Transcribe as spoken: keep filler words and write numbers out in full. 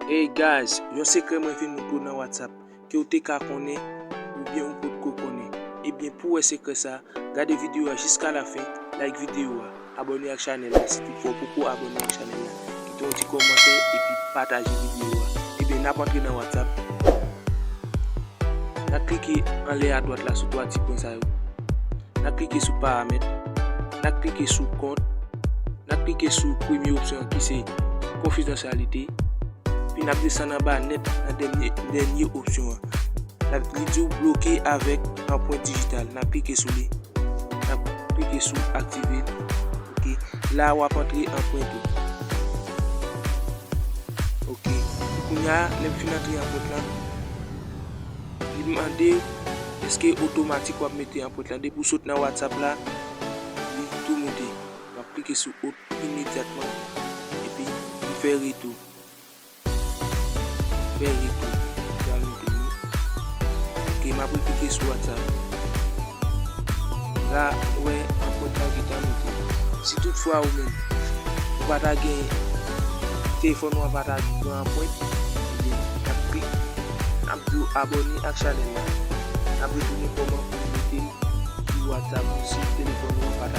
Hey guys, yon sekrè mwen vin montre w nan WhatsApp ke w te ka konnen oubyen ou potko konnen. Ebyen, pou w wè sekrè sa, gade videyo a jiska lafen, like videyo a, abòne ak chanèl la si toutfwa w poko abòne ak chanèl la. Kite yon ti kòmantè epi pataje videyo a. Ebyen, n ap antre nan WhatsApp. N ap klike anlè adwat la sou twa ti pwen sa yo. N ap klike sou paramèt. N ap klike sou kont. N ap klike sou premye opsyon an ki se konfidansyalite. Epi n ap desann anba nèt nan dènye, dènye opsyon an. N ap, li di w bloke avèk anprent dijital. N ap klike sou li. N ap klike sou aktive. Ok. La w ap antre anprent ou. Ok. Kounye a, lè m fin antre anprent lan, li mande èske otomatik w ap mete anprent lan. Depi w sot nan WhatsApp la, li tou moute. W ap klike sou ot imedyatman, epi li fè retou. Fè retou. Li al moute nou. Ok, m ap reklike sou WhatsApp. La, ou wè, anprent lan gentan moute. Si toutfwa ou menm, ou pa ta gen, telefòn ou an pa ta gen anprent, ebyen, n ap klik, n ap di w abòne ak chanèl la. N ap retounen kòman pou w mete l sou WhatsApp ou si telefòn ou an pa ta